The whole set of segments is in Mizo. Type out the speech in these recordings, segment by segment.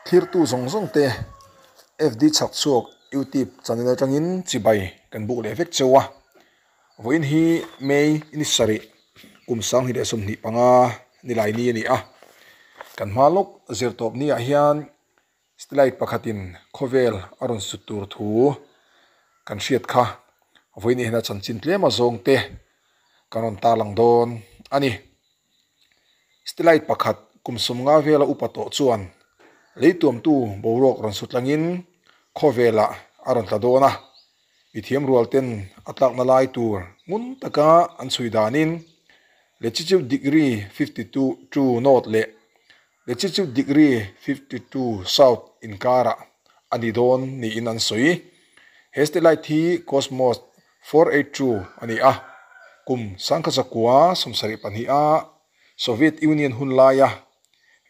Thlirtu zawng zawng te FD Chhakchhuak YouTube channel atangin chibai kan buk leh vek cheu a. Vawiin hi May ni sarih kum 2025 nilai ni a ni a. Kan hma lawk zirtawp ni ah hian Satellite pakhatin khawvel a rawn sut tur thu kan hriat kha vawiin hian a chanchin tlem a zawng te kan rawn tarlang dawn a ni. Satellite pakhat kum 50 vela upa tawh chuan lei tuamtu boruak rawn sut langin khawvelah a rawn tla dawn a, mithiam rual ten a tlakna lai tur ngun taka an chhui danin latitude degree 52 north leh Latitude degree 52 south inkarah a ni dawn niin an sawi. He satellite hi Cosmos 482 a ni a, kum 1972 a Soviet Union hun laia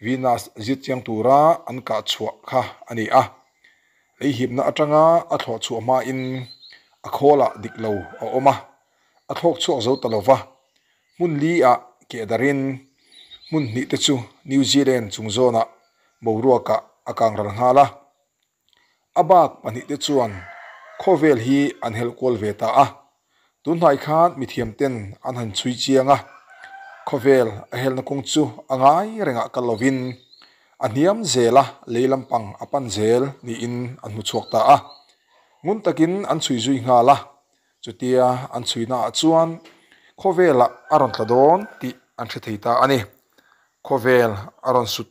Venus zir chiang tura an kah chhuah kha a ni a. Lei hipna atanga a thlawh chhuah hmain a khawlah dik lo a awm a, a thlawk chhuak zo ta lova. Hmun li ah keh darin hmun hnih te chu New Zealand chung zawnah boruakah a kang ral nghal a. A bak pahnih te chuan khawvel hi an helh kual ve ta a. Tunhnai khan mithiam ten an han chhui chiang a, khawvel a helna kawng chu a ngai rengah kal lovin a hniam zela lei lampang a pan zel niin an hmu chhuak ta a. Ngun takin an chhui zui nghal a. Chutia an chhuina ah chuan khawvelah a rawn tla dawn tih an hre thei ta a ni. Khawvel a rawn sut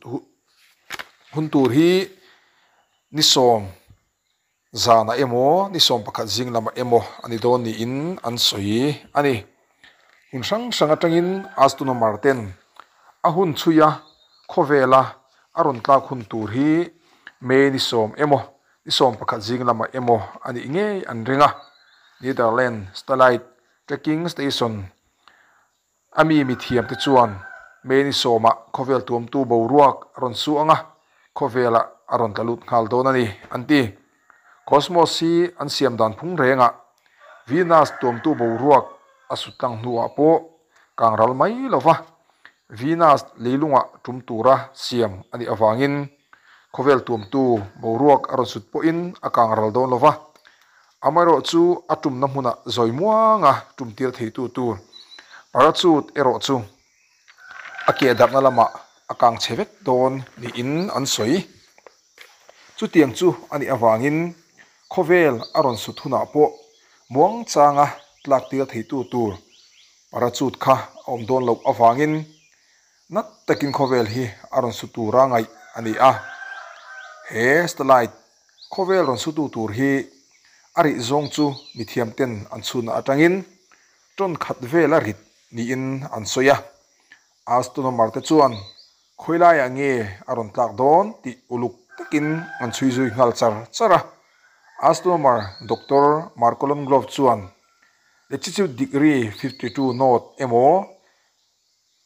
hun tur hi ni sawm zanah emaw ni sawm pakhat zing lamah emaw a ni dawn niin an sawi a ni. Hmun hrang hrang atangin astronomer ten a hun chhuia khawvela a rawn tlak hun tur hi May ni sawm emaw Ni 11 zing lamah emaw a nih ngei an ring a, Netherland Satellite Tracking Station a mi mithiam te chuan May ni sawmah khawvel tuamtu boruak a rawn su ang a, khawvelah a rawn tla lut nghal dawn a ni, an ti. Cosmos hi an siam dan phung rengah Venus tuamtu boruak a sut tlang hnuah pawh kang ral mai lova Venus leilungah tum tura siam a nih avangin Khawvel tuamtu boruak a rawn sut pawhin a kang ral dawn lova, amaherawh chu a tumna hmunah zawi muanga tum tir theitu tur parachute erawh chu a keh darhna lamah a kang chhe vek dawn niin an sawi. Chutiang chu a nih avangin khawvel a rawn sut hunah pawh muangchanga tlak tir theitu tur parachute kha a awm dawn loh avangin Nat takin khawvel hi a rawn su tura ngaih a ni a. He satellite khawvel rawn sutu tur hi a rih zawng chu mithiam ten an chhunna atangin tawn khat vel a rit niin an sawi a. Astronomer te chuan khawi laiah nge a rawn tlak dawn tih uluk takin an chhui zui nghal char char a. Astronomer Doctor Marco Longloff chuan latitude degree 52 north emaw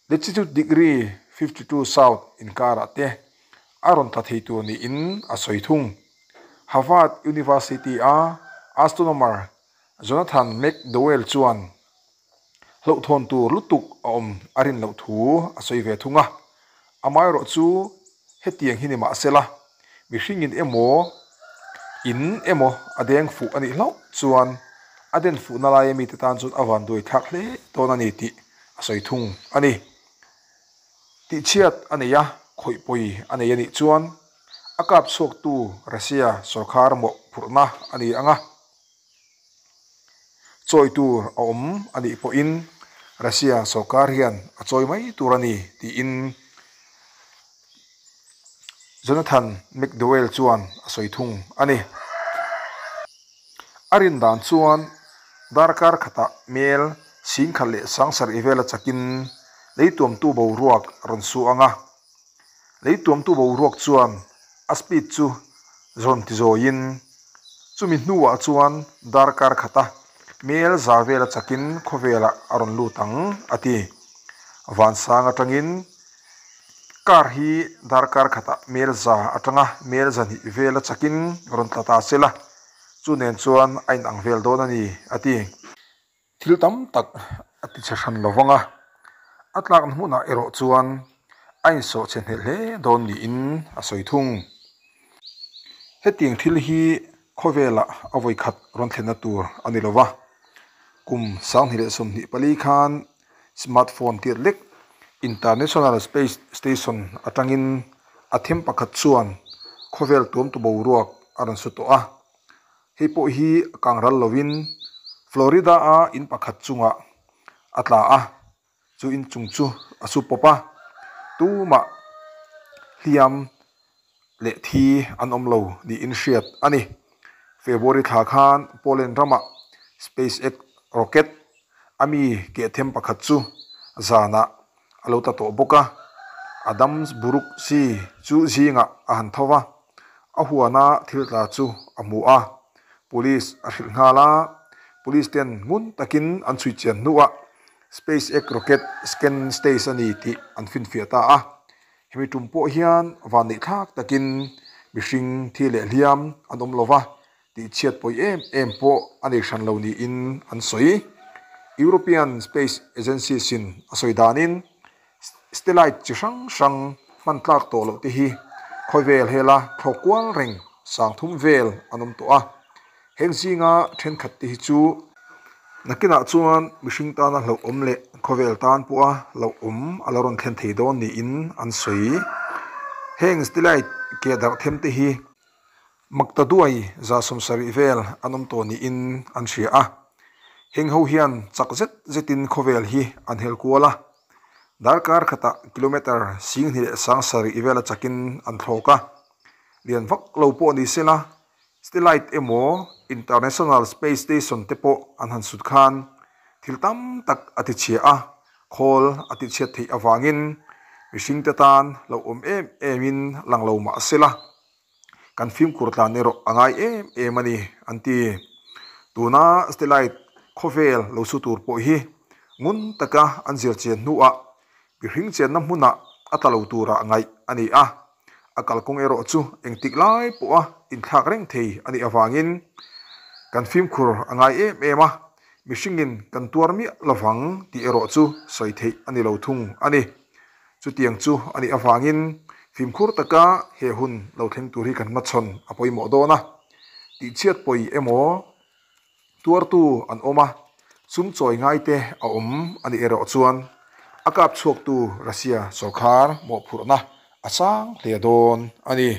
Latitude degree 52 south inkarah te a rawn tla thei tur niin a sawi thung. Harvard University-a astronomer Jonathan McDowell chuan hlauhthawn tur lutuk a awm a rin loh thu a sawi ve thung a. Amaherawh chu hetiang hi ni mah sela, mihringin emaw in emaw a deng fuh a nih hlauh chuan a den fuhna laia mite tan chuan a vanduai thlak hle dawn a ni tih a sawi thung a ni. Tihchhiat a nei a, khawih pawi a nei a nih chuan a kap chhuaktu Russia sorkar mawhphurhna a ni ang a. Chawi tur a awm a nih pawhin Russia sorkar hian a chawi mai tur a ni tiin Jonathan McDowell chuan a sawi thung a ni. A rin dan chuan darkar khatah mel 10,000 leh 7,000 vela chakin lei tuamtu boruak a rawn su ang a. Lei tuamtu boruak chuan a speed chu zawn ti zawiin chumi hnuah chuan darkar khata mel za vela chakin khawvelah a rawn lut ang a ti. Vansang atangin car hi darkar khatah mel za atanga mel zahnih vela chakin rawn tla ta sela chu nen chuan a inang vel dawn a ni a ti. Thil tam tak a ti chhe hran lo vang a, a tlakna hmunah erawh chuan a insawh chhe hneh hle dawn niin a sawi thung. Hetiang thil hi khawvelah a vawi khat rawn thlenna tur a ni lova, kum 2024 khan smartphone tiat lek International Space Station atangin a them pakhat chuan khawvel tuamtu boruak a rawn su tawh a. Hei pawh hi kang ral lovin Florida-a in pakhat chungah a tla a, chu in chung chu a su pawp a, tumah hliam leh thi an awm lo niin hriat a ni. February thla khan Poland ramah SpaceX rocket a mi keh them pakhat chu zanah a lo ta tawh bawk a, Adams Buruk si chu zingah a han tho va, a huana thil tla chu a hmu a, police a hrilh nghal a, police ten ngun takin an chhui chian hnuah SpaceX rocket scan stage a ni tih an finfiah ta a, hemi tum pawh hian vanneih thlak takin mihring thi leh hliam an awm lo va, tihchhiat pawi em em pawh a nei hran lo niin an sawi. European Space Agency sin a sawi danin satellite chi hrang hrang hman tlak tawh loh te hi khawvel hela thlawk kual reng sang thum vel an awm tawh a, heng zinga thenkhat te hi chu nakinah chuan mihring tana hlauhawm leh khawvel tan pawha hlauhawm a la rawn thlen thei dawn niin an sawi. Heng satellite ke darh them te hi Makta duai 70 vel an awm tawh niin an hria a. Heng ho hian chak zet zetin khawvel hi an hel kual a. Darkar khatah kilometre 27,000 vela chakin an thlawk a. Lian vak lo pawh ni sela, satellite emaw International Space Station te pawh an han sut khan thil tam tak a tichhia a, khawl a tichhiat theih avangin mihringte tan hlauhawm em emin lang lo mah sela. Kan fimkhur tlan erawh a ngai em em a ni, an ti. Tuna satellite khawvel lo su tur pawh hi ngun taka an zir chian hnuah mihring chenna hmunah a tla lo tura ngaih a ni a. A kalkawng erawh chu engtik lai pawha inthlak reng thei a nih avangin kan fimkhur a ngai em em a, mihringin kan tuar miah lovang tih erawh chu sawi theih a ni lo thung a ni. Chutiang chu a nih avangin fimkhur taka he hun lo thleng tur hi kan hmachhawn a pawimawh dawn a. Tihchhiat pawi emaw tuartu an awm a, sum chawi ngaite a awm a nih erawh chuan a kap chhuaktu Russia sawrkhar mawhphurhna a sang hle dawn a ni.